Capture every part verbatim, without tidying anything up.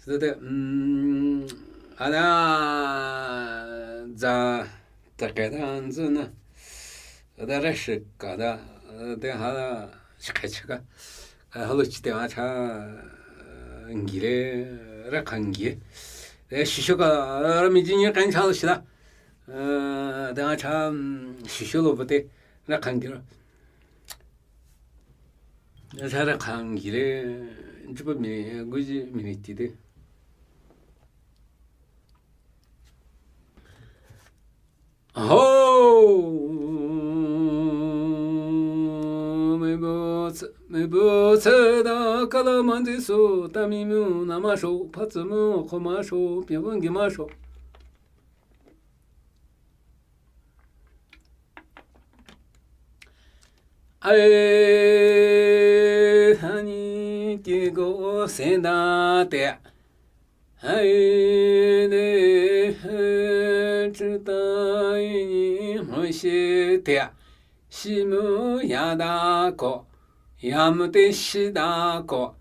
Zide, mm, ada, za, takeda nzuna. Ada reshika da, de hada, shikachika. Halo chite acha, ngire, rakangi. De shishoka, rami jinye kanchal shida. De acha, mm, shisholo bote, rakangi. Sara khangire, jupa mi, guji mi tide. Ho! Mebutse, mebutse da kala manzi so, tami mu namasho, patsu mu komasho, pibu ngimasho. Ae, hani ki go senda te. Ae, ne, he, chuta, ini, mo, she, te. Shimu, yada, ko. Yamte shidako.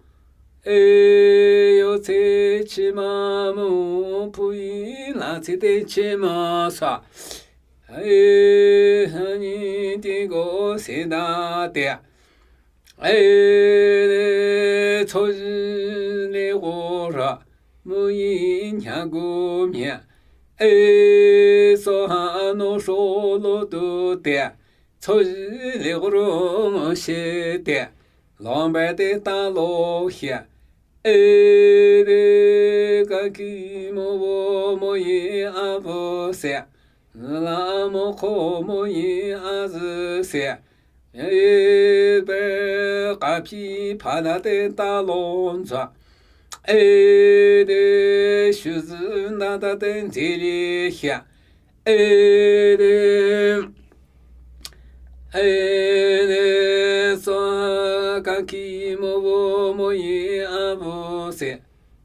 E, yotse chima mo, pui latse te chima sa. E, hani tigo sedate. E, tsoji le gora, mo yi nyago mye. E, soha no sholo dute. Tsoji le goro ngoshe te, lombe te talo hie. E de kaki mo bo mo ye avo se, la mo ko mo ye azi se. E be kapi pada te talo nza. E de shuzi nda ta te nzili hie. E de, e de, so kaki mo bo mo ye avo se,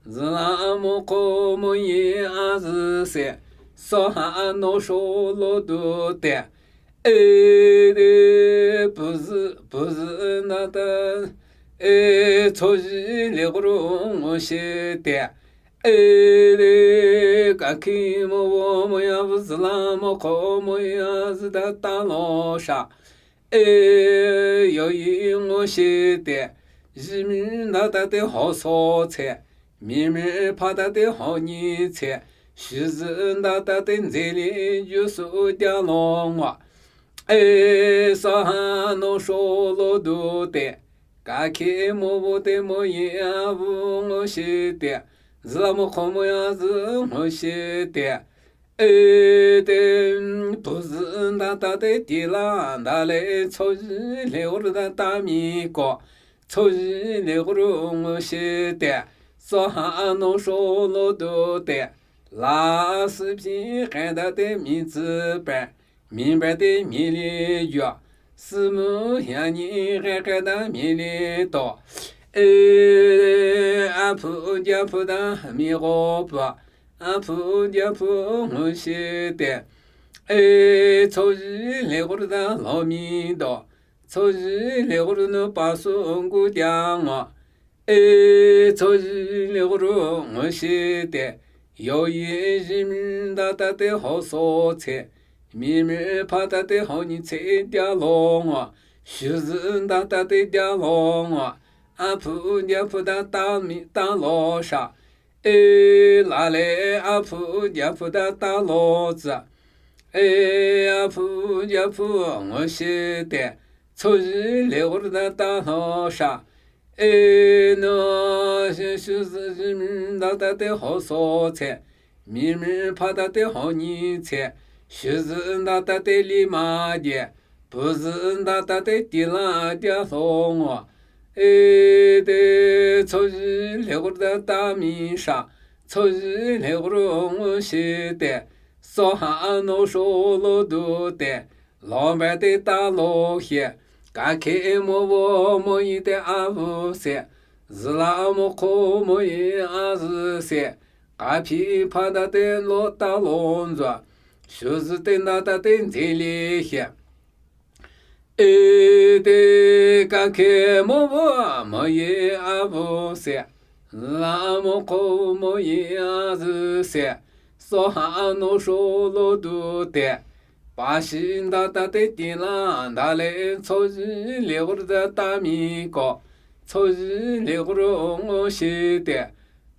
zla mo ko mo ye azi se, so ha no sholo dute. E de, puzi, puzi nda ta, e, tsoji le goro ngoshe te. E de, kaki mo bo mo ya vuzla mo ko mo ya zida talo sha. E, yoyi ngoshe te. Jimi nda ta te ho so tse. Mimi pada te ho ni tse. Shizi nda ta te nzeli yusu dia longwa. E, saha no sholo dute. Kake mo bo te mo ye avu ngoshe te. Zla mo ko mo ya zi ngoshe te. E te, puzi nda ta te tila nda le tsoji le ur da ta mi ko. Tsoji le ur ngoshe te. Saha no sholo dute. La si pi ke da te mi zi pe. Mimba te mili yua, simu yani reke da mili to. E, apu japu da mi gopa, apu japu ngoshe te. E, tsoji le guru da lo mi do, tsoji le guru no pasu ngu jangwa. E, tsoji le guru ngoshe te, yoyi jimi nda ta te ho so tse, mimi pa ta te ho ni tse dia longwa, shizi nda ta te dia longwa, apu japu da ta mi ta lo sha. E, la le apu japu da ta lo za. E, apu japu ngoshe te, tsoji le guru da ta lo sha. E no, shi, shizi jimi nda ta te ho so tse, mimi pa ta te ho ni tse, shizi nda ta te li ma je, puzi nda ta te tila dia longwa. E te, tsoji le guru da ta mi sha, tsoji le guru ngoshe te, saha no sholo dute. Lomba te ta lo hie, kake mo bo mo yi te avu se, zla mo ko mo yi azi se, kapi pa da te lo ta lo nzwa, shuzi te nda ta te nzili hie. E te kake mo bo mo yi avu se, Lamokho moyi azü se, soha no sho lo du te. Pashi nda ta te ti la nda le chozi le gur da ta mi ko. Chozi le gur ngo shi te.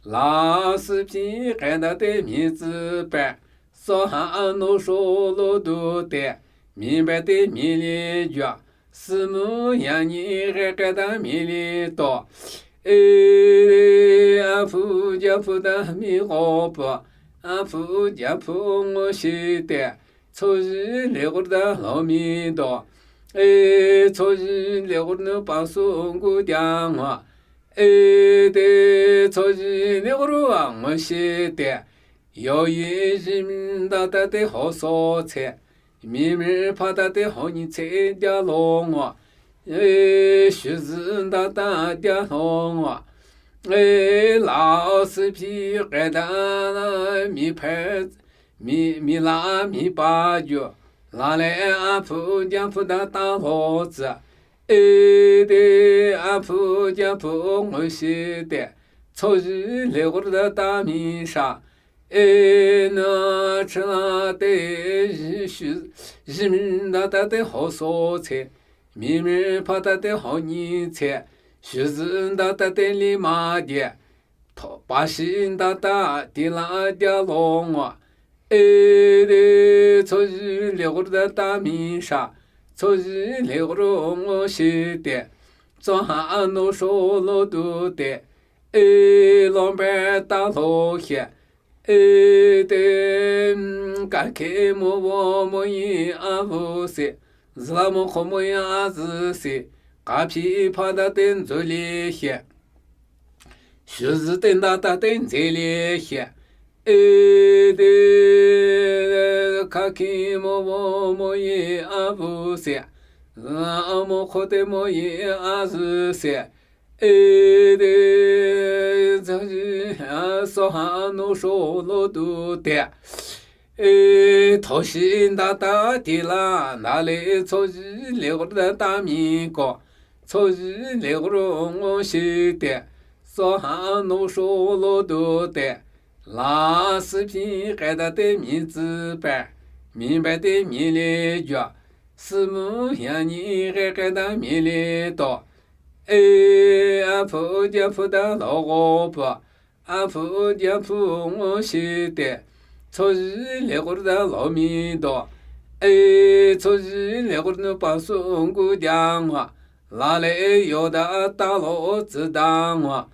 La si pi ke da te mi zi pe. Soha no sho lo du te. Mi be te mi li jua. Simu ya ni re ke da mi li to. E de a pu ja pu da mi go pu. A pu ja pu ngo shi te. Chozi le gur da lo mi do. E chozi le gur nu pa su ngu ja ngo. E de chozi le gur wa ngo shi te. Yo yi zim da ta te ho so che. Mi mi pa ta te ho ni che ja lo ngo. E shu zi da ta ja lo ngo. E la si pi ke da mi pe mi mi la mi pa ju. La le a pu ja pu da ta lo zi. E de a pu ja pu ngo shi te. Chozi le gur da ta mi sha. E na chi la te shu zim da ta te ho so che. Mi mi pa ta te ho ni che. Shu zi da ta te li ma die. To pa shi da ta ti la ja lo ngo. E de chozi le gur da ta mi sha. Chozi le gur ngo shi te. Soha no sho lo du te. E lo be ta lo he. E de ka ke mo wo mo yi a pu se. Zla mo kho mo ya zi se. Ka pi pa da te nzo li he. Shu zi te da ta te nze li he. E de ka ke mo wo mo yi a pu se. Zla mo kho te mo yi a zi se. E de za ji a soha no sho lo du te. E to shi da ta ti la na le chozi le gur da ta mi ko. Chozi le gur ngo shi te. Soha no sho lo du te. La si pi ke da te mi zi pe. Mi be te mi li jua. Simu ya ni re ke da mi li to. E a pu ja pu da lo go pu. A pu ja pu ngo shi te. Chozi le gur da lo mi do. E chozi le gur nu pa su ngu ja ngo. La le yo da ta lo zi da ngo.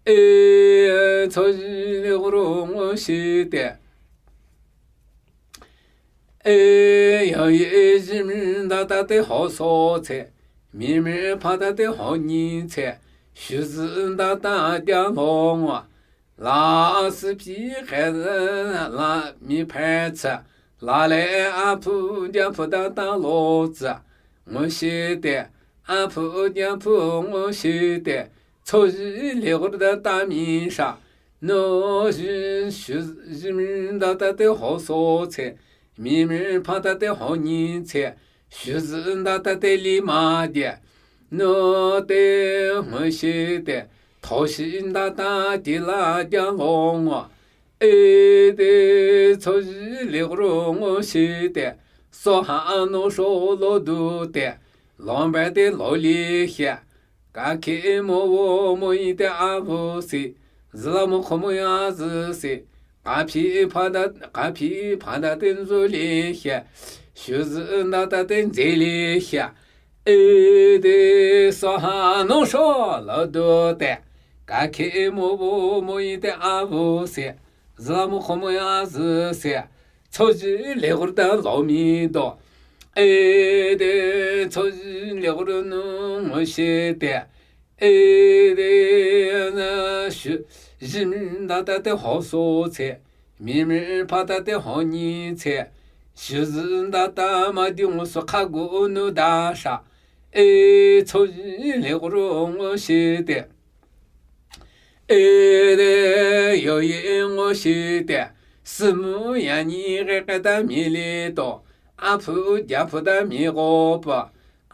E chozi le gur ngo shi te. E yo yi zim da ta te ho so che. Mi mi pa ta te ho ni che. Shu zi da ta ja lo ngo. La si pi ke la mi pe che. La le a pu ja pu da ta lo zi. Ngo shi te. A pu ja pu ngo shi te. Chozi le gur da ta mi sha. No zi shu zi mi da ta te ho so che. Mi mi pa ta te ho ni che. Shu zi da ta te li ma die. No te ngo shi te. To shi da ta ti la ja lo ngo. E de chozi le gur ngo shi te. Soha no sho lo du te. Lo be te lo li he. Ka ke mo wo mo yi te a pu si. Zla mo kho mo ya zi si. Ka pi pa da, ka pi pa da te nzo li he. Shu zi da ta te nze li he. E de soha no sho lo du te. Ka ke mo wo mo yi te a pu si. Zla mo kho mo ya zi si. Chozi le gur da lo mi do. E de chozi le gur nu ngo shi te. E de na shu zi mi da ta te ho so che. Mi mi pa ta te ho ni che. Shu zi da ta ma di ngo so kha gu nu da sha. E chozi le gur ngo shi te. E de yo yi ngo shi te. Simu ya ni re ke da mi li to. A pu ja pu da mi go pu.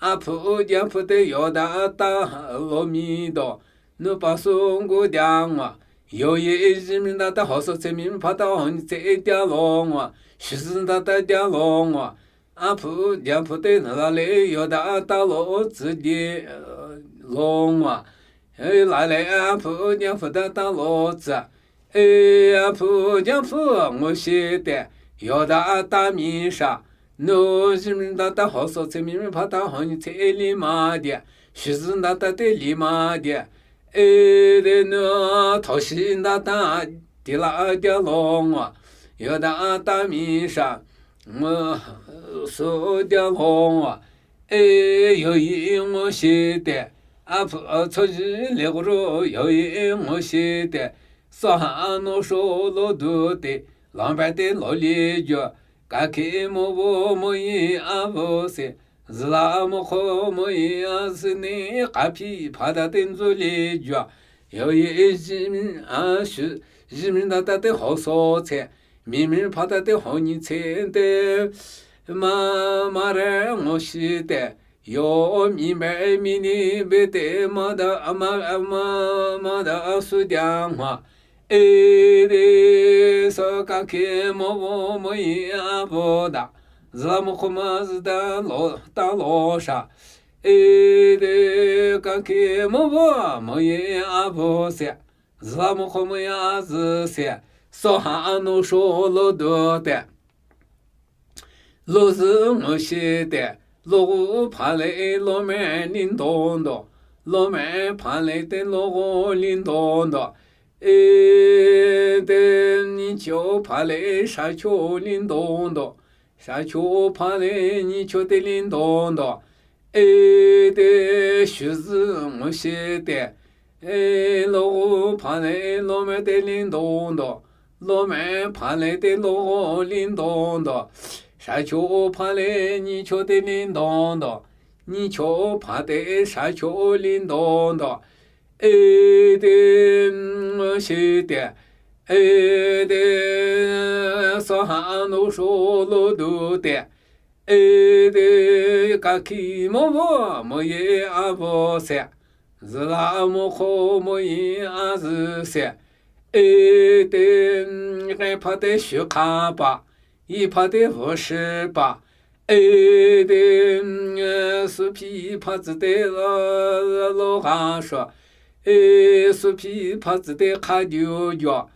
A pu ja pu te yo da ta lo mi do. Nu pa su ngu ja ngo. Yoyi zhimi data hoso tse mimi phata honi tse e dia longwa. Shizin data dia longwa. Apu diapu te nala le yoda ata lo tse di longwa. Lale apu diapu data lo tse. E apu diapu ngoshi te yoda ata mi sha. No zhimi data hoso tse mimi phata honi tse e li ma dia. Shizin data te li ma dia. E de no toshi data tila dia longwa. Yoda ata mi sha. Ngo su dia longwa. E yoyi ngoshi te. Apu tsoji le guru yoyi ngoshi te. Soha no sho lo du te. Lomba te lo li jo. Kake mo bo mo yi a bo se. Zla mo kho mo yi a se ni kapi phada te nzo li jo. Yoyi zhimi a shu zhimi data te hoso tse. Mimi phata te honi tse te. Ma ma re ngoshi te. Yo mi be mi ni be te ma da ma ma ma da su dia ngwa. E de so kake mo bo mo yi a bo da. Zla mo kho ma zda lo ta lo sha. E de kake mo bo mo yi a bo se. Zla mo kho mo ya zi se. Soha no sho lo du te. Lo zi ngoshi te. Lo gu pha le lo me lin do do. Lo me pha le te lo gu lin do do. E te ni cho pha le sha cho lin do do. Sha cho pha le ni cho te lin do do. E te shu zi ngoshi te. E lo gu pha le lo me te lin do do. Lo me pha le te lo gu lin do do. Sha cho pha le ni cho te lin do do. Ni cho pha te sha cho lin do do. E te ngoshi te. E te soha no sho lo du te. E te kaki mo bo mo ye a bo se. Zla mo kho mo ye a zi se. E te re pha te shu kha pa. Yi pha te vo shi pa. E te su phi pha zi te lo ga sho. E su phi pha zi te kha diu yo.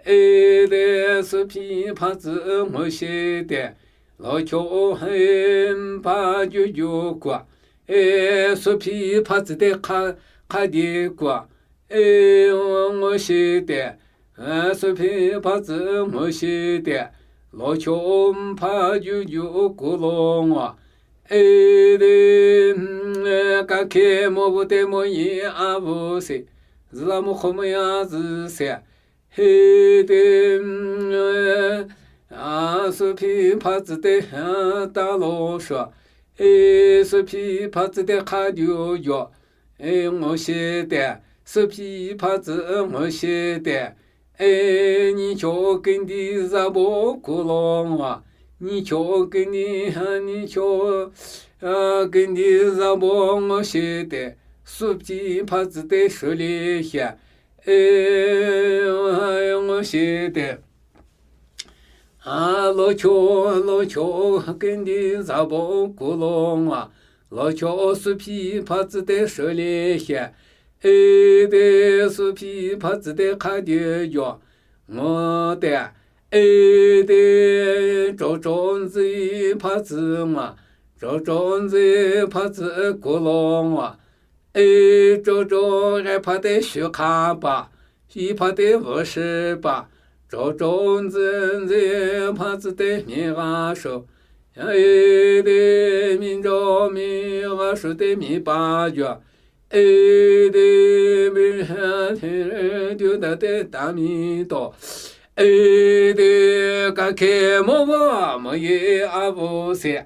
E te su phi pha zi mo shi te. Lo cho he pha ju ju kwa. E su phi pha zi te kha kha di kwa. E ngo shi te. E su phi pha zi mo shi te. Lo cho pha ju ju ku lo ngwa. E te ka ke mo bu te mo yi a bu se. Zla mo kho mo ya zi se. He te a su phi pha zi te ta lo sho. E su phi pha zi te kha ju yo. E ngo shi te, su phi pha zi ngo shi te. E ni cho ken di za bo ku lo ngwa. Ni cho ken di ha ni cho ken di za bo ngo shi te. Su phi pha zi te shu li hia. E ngo shi te. A lo cho, lo cho, ken di za bo ku lo ngwa. Lo cho su phi pha zi te shu li hia. E te su phi pha zi te kha di yo. Ngo te. E te cho cho zi pha zi ngwa. Cho cho zi pha zi ku lo ngwa. E cho cho re pha te shu kha pa. Yi pha te vo shi pa. Cho cho nzi nzi pha zi te mi ga shu. E te mi jo mi ga shu te mi pa jo. E te mi ha te du da te ta mi to. E te ka ke mo bo mo ye a bo se.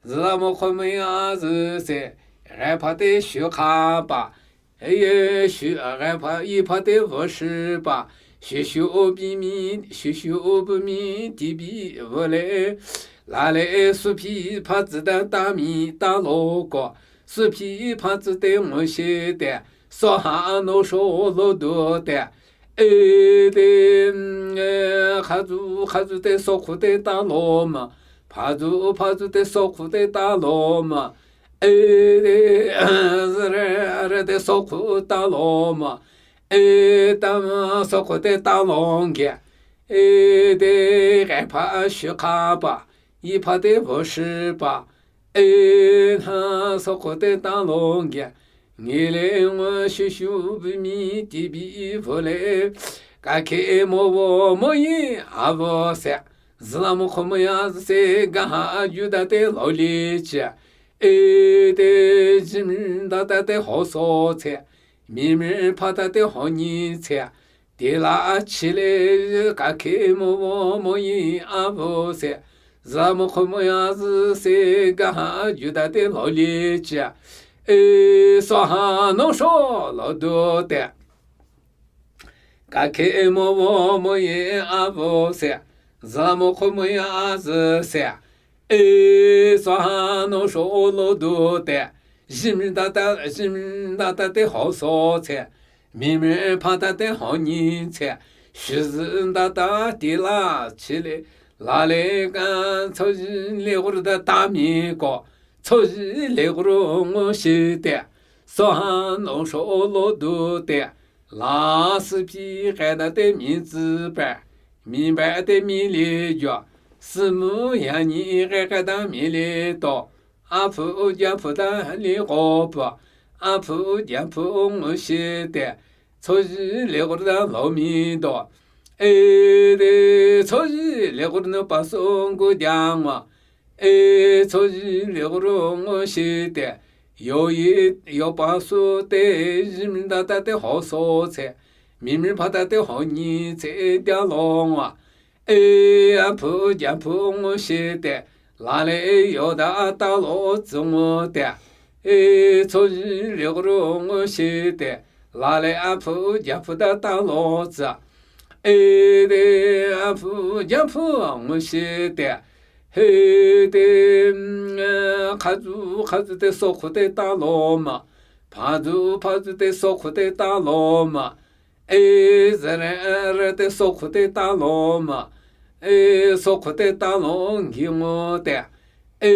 Zla mo kho mo ya zi se. Re pha te shu kha pa. Eye shu a ga pha yi pha te vo shi pa. Shu shu o bi mi, shu shu o bu mi, ti bi vo le. La le su phi pha zi da ta mi ta lo ko. Su phi pha zi te ngo shi te. So ha no sho lo du te. E te, mm, e, khazü, khazü te sokhu te taloma. Phazü, phazü te sokhu te taloma. E te, züre, re te sokhu taloma. E tam, sokhu te talongya. E te, gepha shukha pa. Ipha te voshi pa. E, na, sokhu te talongya. Ngele ngwa shushu bimi tibi vole. Kakhe mo vo mo yi avo se. Zla mo khomo ya se gaha juda te loli che. E te jim data te hoso che. Mimi phata te honyi che. Tila chile kakhe mo mo yi avo se. Zla mo khomo ya zi se gaha juda te loli che. E, soha no sho lo du te. Kakhe mo mo yi avo se. Zla mo khomo ya zi se. E, soha no sho lo du te. Jim data, jim data te hoso che. Mimi phata te honyi che. Shuzi data tila chile. Lale ka choji le gur da tami ko. Choji le gur ngo shi te. Soha no sho lo du te. La si pi ka da te mi zi pe. Mi ba te mi li jo. Si mu ya ni ka ka da mi li to. Aphu japhu da li gopa. Aphu japhu ngo shi te. Choji le gur da lo mi do. E de choji le gur no pa so ngo jang wa. E choji le gur ngo shi te. Yo yi, yo pa so te jim data te hoso che. Mimi phata te honyi che dia lo ngo. E aphu japhu ngo shi te. Lale yo da ta lo zi ngo te. E choji le gur ngo shi te. Lale aphu japhu da ta lo zi. E de aphu japhu ngo shi te. He te, mm, khazü, khazü te sokhu te taloma. Phazü, phazü te sokhu te taloma. E zere, re te sokhu te taloma. E sokhu te talongi ngo te. E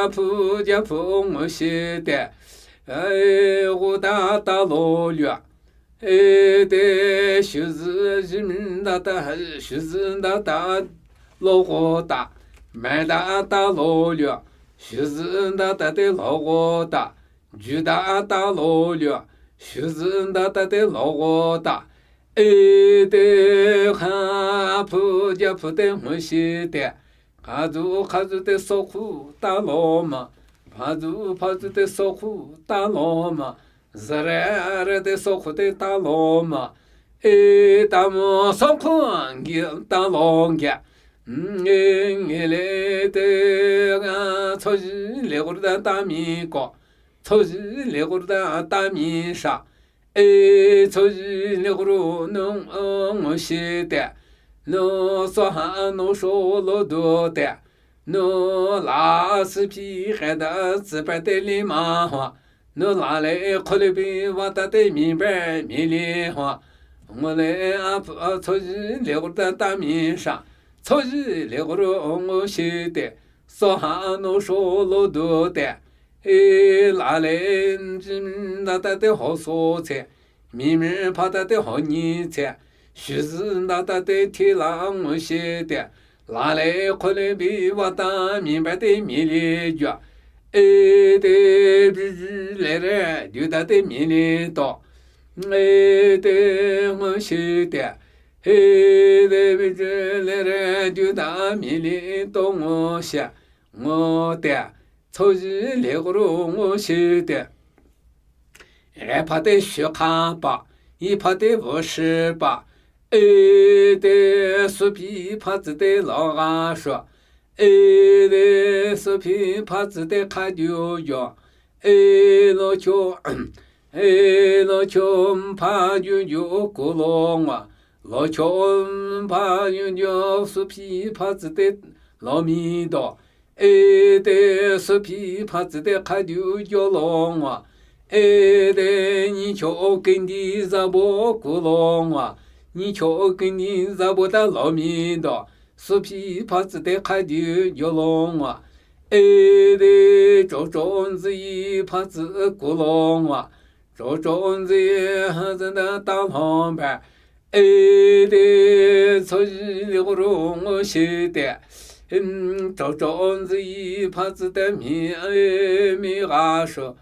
aphu japhu ngo shi te. E gu da talo lua. E te shuzi jim data, shuzi data lo go ta. Me data lo lua. Shuzi data te lo go ta. Ju data lo lua. Shuzi data te lo go ta. E te kha phu ja phu te ngo shi te. Khazü, khazü te sokhu taloma. Phazü, phazü te sokhu taloma. Zere, re te sokhu te taloma. E tamo sokhu ngi talongya. Nge, ngele te ga choji le gur da tami ko. Choji le gur da tami sha. E choji le gur no ngo shi te. No soha no sho lo du te. No la si pi ka da zi pa te li ma hwa. No lale kho le bi wa ta te mi ba mi li hwa. Ngo le a phu a choji le gur da tami sha. Choji le gur ngo shi te. Soha no sho lo du te. E lale jim data te hoso che. Mimi phata te honyi che. Shuzi data te tila ngo shi te. Lale kho le bi wa ta mi ba te mi li jua. E te bi ji le re ju da te mi li to. E te ngo shi te. He te bi ji le re ju da mi li to ngo shi. Ngo te. Choji le gur ngo shi te. Gepha te shukha pa, ipha te voshi pa. E te supi pha zi te lo ga sho. E te supi pha zi te kha ju jo. E lo cho, e lo cho pha ju ju ku lo ngwa. Lo cho pha ju ju supi pha zi te lo mi do. E te supi pha zi te kha ju jo lo ngwa. Ede nyicho kendi zabo kulongwa. Nyicho kendi zabo ta lomi do. Supi phatsü te khadi jolongwa. Ede chocho nzi phatsü kulongwa. Chocho nzi hazanda ta lombe. Ede tsoji li guru ngo shite. Chocho nzi phatsü te mi, mi gasho.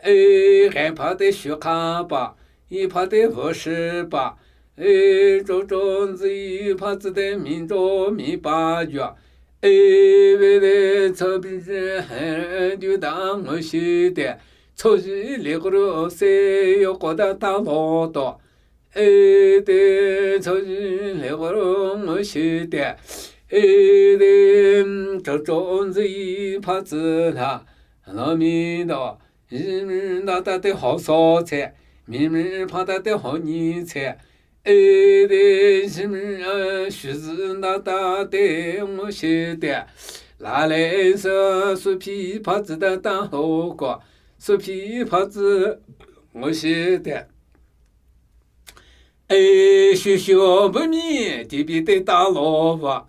E, ghe pha te shu kha pa, i pha te vo shi pa, e, cho cho nzi pha tsi te mi cho mi pa jua, e, ve de cho bi he du da ngo shi te, cho ji le gru se yo ko da ta lo to, e, de cho ji le gru ngo shi te, e, de cho cho nzi pha tsi la, lo mi do. Zhimi nda ta te ho so tse, mimi pha ta te ho nyi tse, e de zhimi, e, shu zi nda ta te ngo shi te, la le se su pi pha zi da ta ho ko, su pi pha zi ngo shi te. E, shu shu bu mi, ti bi te ta lo va.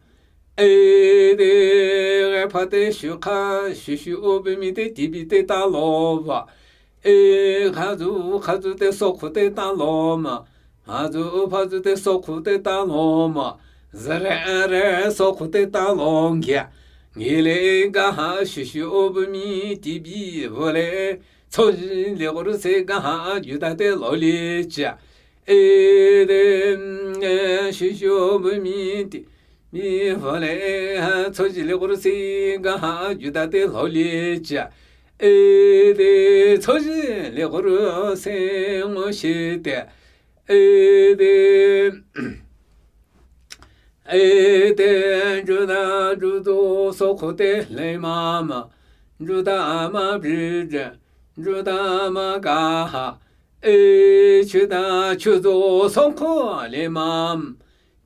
E, de, ghe pha te shu kha, shu shu bu mi te ti bi te ta lo va. E, kha zu, kha zu te so khu te ta lo ma. Kha zu, kha zu te so khu te ta lo ma. Zere, re, so khu te ta lo nge. Nge le ga ha, shu shu bu mi, ti bi, vo le. Tso ji le gru se ga ha, ju ta te lo le cha. E de, e, shu shu bu mi ti, mi vo le ha, tso ji le gru si ga ha, ju da te lo le cha. E de, tso ji le gru se ngo shi te. E de, e de, ju da, ju do, so ko te le ma ma. Ju da ma bi je, ju da ma ga ha. E, chu da, chu zo, so ko le ma,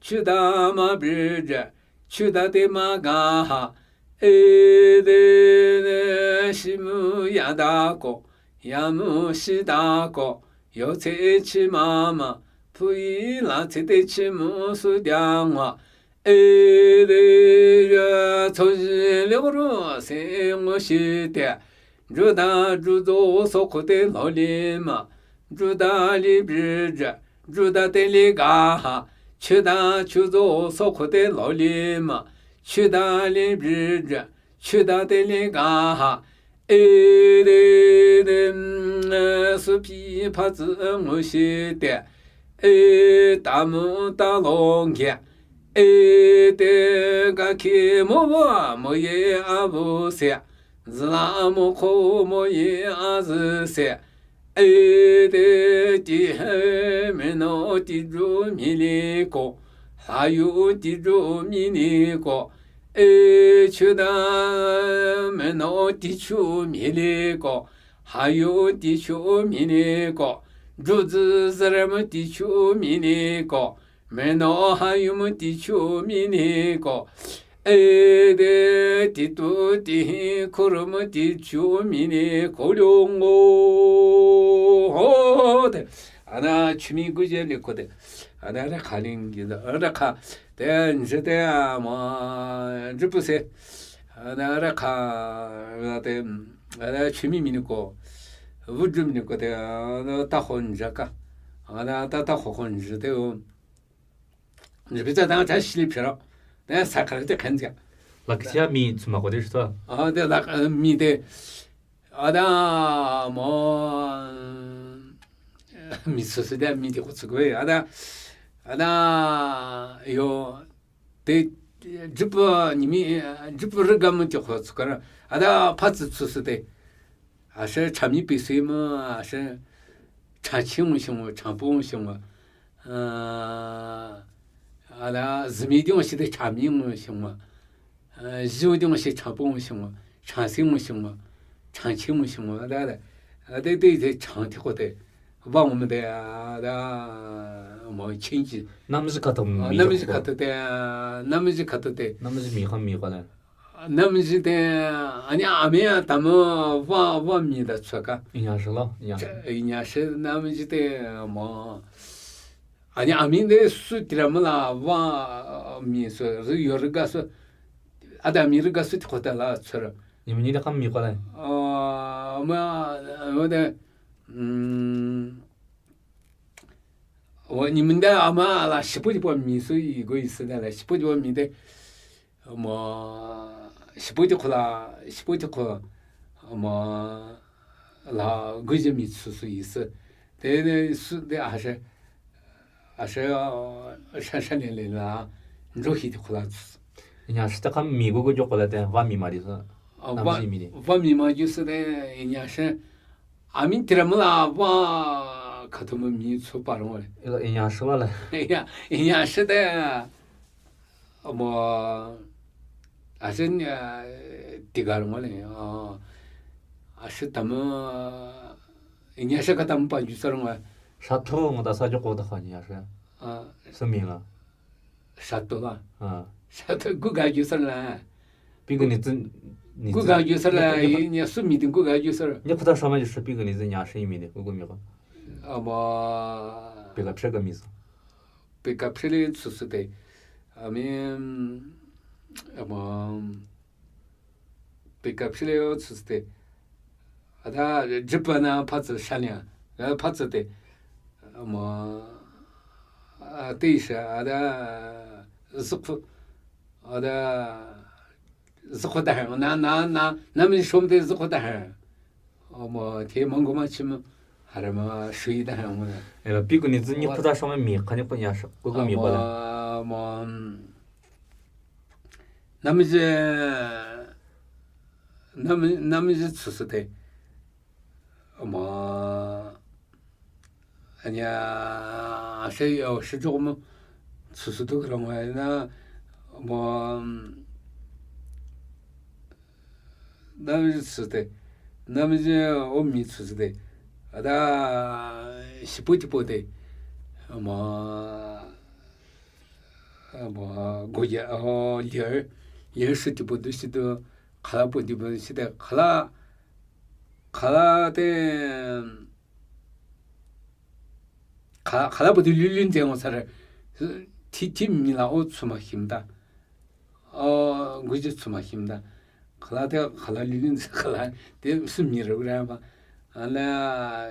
chu da ma bi je, chu da te ma ga ha. E, de, de, shi mu ya da ko, ya mu shi da ko, yo tse chi ma ma, pu yi la tse te chi mu su dia ngwa. E de ya, tso ji le gru se ngo shi te. Ju da, ju zo, so ko te lo le ma. Ju da li bi ja. Ju da te le ga ha. Chu da, chu zo, so ko te lo le ma. Chu da li bi ja. Chu da te le ga ha. E de, de, mm, e, su pi pha tsi ngo shi te. E, ta mu ta lo nge. E, te ga ki mo wa mo ye a bu se. Zi la mo ko mo ye a zi se. E, te ti he me no ti ju mi li ko. Ha yu ti ju mi li ko. E, chu da me no ti chu mi li ko. Ha yu ti chu mi ni ko. Ju zi zi re mu ti chu mi ni ko. Me no ha yu mu ti chu mi ni ko. E de ti tu ti hi ku ru mu ti chu mi ni ko lu ngo. Ho de. Ana chu mi gu je li ko de. Ana re kha ling gi da. Re kha. Te nje te a ma. Ju pu se. Ana re kha. Ana te. Ana chu mi mi ni ko. Vu ju mi ni ko te, ana ta ho nja ka. Ana ta ta ho ho nja te o. Nja bi za dang cha shi li phi ro. Te sa ka te khen ja. La ki cha mi tsu ma ko de shi to. A, te la, eh, mi te. Ana mo. Mi su su de mi te ko tsu ko. Ana, ana yo. Te, ju pu ni mi, ju pu ri ga mu ti kho tsu ka ra. Ada pha tsu tsu su te. A she cha mi pi sui mu, a she cha chi mu shi mu, cha pu mu shi mu. A, ada zi mi di mu shi te cha mi mu shi mu. A, zi di mu shi cha pu mu shi mu. Cha si mu shi mu. Cha chi mu shi mu. Ada, ada. A, te, te, te, cha ti kho te. Ba mo me de, a, da, mo chin chi. Nam ji ka to mi. Nam ji ka to te, nam ji ka to te. Nam ji mi kha mi kha le. Nümüzü te, ani ami a tamü va, va mi da tsaka. Inyashü la, inyashü. Inyashü nümüzü te, mo. Ani ami de su tiramü la va mi su, ri yo riga su. Ada mi riga su tikota la tsara. Ni mi ni da kam mi kwa la. Ah, ma, mo de, mm, Wa ni mende ama la shipu jipo mi su i go i se da la shipu jipo mi de. Mo shipu jipo la, shipu jipo mo la go je mi su su i se. De, de, su de a she, a she, a, sha, sha le le la, njo hi jipo la. Inyashü ta kam mi go go jipo la de, va mi ma di su. Ah, va, va mi ma ju se de, inyashü. Ami tiramü la va kathamü mi tsu parong le. Ila inyashü la la. Ya, inyashü de, mo, ashü, tigarong le. Ah, ashü tamü, inyashü katamü pa ju sarong le. Shatho mo da sa joko da kha inyashü. Ah. Sami la. Shatho la. Ah. Shatho gu ga ju sar la. Pi gu ni zin, ni gu ga ju sar la, ni su mi de gu ga ju sar. Ni khuta shama ju sar pi gu ni zin nya shi mi de, gu gu mi ko. Ama. Pi ga phe ga mi sa. Pi ga phe le su su de. Ami, ama. Pi ga phe le su su de. Ada, jipa na pa tsu sha nya. Ga pa tsu de. Ama, a, te sha, ada, zikhu, ada, zikhu da hen. Na, na, na, na mi shom de zikhu da hen. Ama, te mangu ma chim, harama shui da hen. Ela, pi gu ni zin ni khuta shom mi, kani ko nya sha, gu gu mi bala. Ama, mm, Nümüzü, nümü-, nümüzü tsüsü de. Ama, anya, şey, o, shijok mu tsüsü de kürang wa na, ama, nümüzü tsüsü de. Nümüzü o mi tsüsü de. Ada, shipu tipu de. Ama, Ama, goya, o, lyer, lyer shi tipu du shi du, khala pu tipu shi de, khala, khala de, kha-, khala pu du lulun de ngo sar, ti, ti mi la o tsuma him da. O, guji tsuma him da. Khala de, khala lulun de, khala de, su mi ru ra ba. Ala,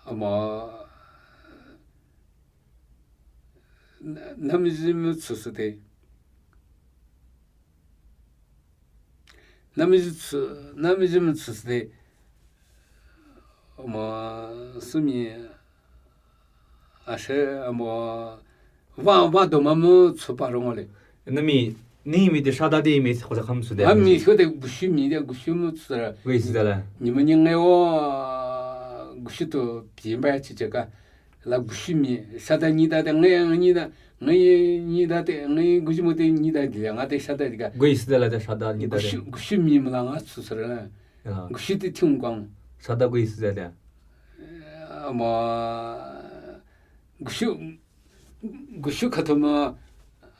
ama, Nü-, nümüzü mü tsüsü de. Nümüzü tsü-, nümüzü mü tsüsü de. Ama sumi ashe ama va, va doma mü tsü parong le. Nü mi, ni mi de shada de mi ko kham su de. Ami shu de gushu mi de gushu mü tsü ra. Gui si de la. Ni mü ni nge wo gushu to pi mba chi che ka. La gushu mi, shada nida de, nge nida, nge nida de, nge gushu mo de nida de, nga de shada de ka. Gui si de la de shada nida de. Gushu, gushu mi mla nga tsü sü la. Ya. Gushu de tiung guang. Shada gui si de la. Ama, gushu, gushu katoma,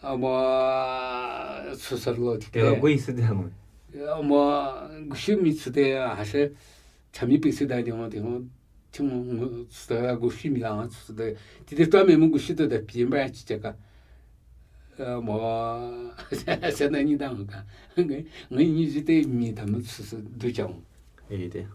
ama, tsü sü lo de. Ya, gui si de la. Ama, gushu mi tsü de, ha she, chami pi si da de, de, Chung, tsüta gushu mi la nga tsüta. Tite twa me mu gushu to da pi mba chi che ka. Eh, mo, sa na ni da nga ka. Nge, nge ni ji te mi da mu tsü, tsü du chang. Eh, de.